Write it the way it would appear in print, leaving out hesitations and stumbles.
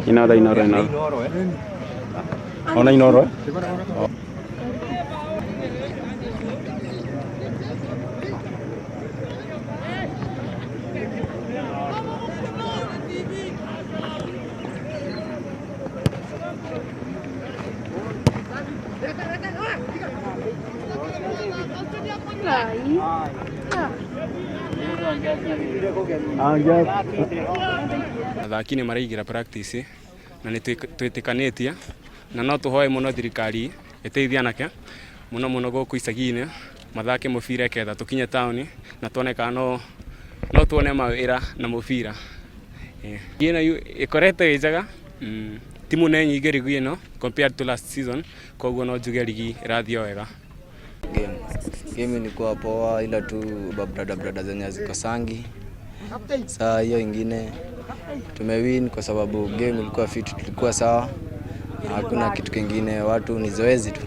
Inoro, Inoro, Inoro. Ona Inoro, eh? Athaki nĩ maraingĩra practice na nĩ twĩtĩkanĩtie na no tũhoe mũno thirikari ĩteithie anake mũno mũno gũkũ icagi-inĩ mathake mũbira ketha tũkinye taũni na tuone kana no tuone mawĩra na mũbira. Ĩno ĩkoretwo ĩ njega, timu nĩ nyingĩ rigi ĩno compared to last season, koguo no njuge rigi ĩrathiĩ o wega. Game ilikuwa poa, ila tu brada brada zenye hazikosangi. Saa hiyo ingine tumewin kwa sababu game ilikuwa fit, tulikuwa sawa, hakuna kitu kingine, watu ni zoezi tu.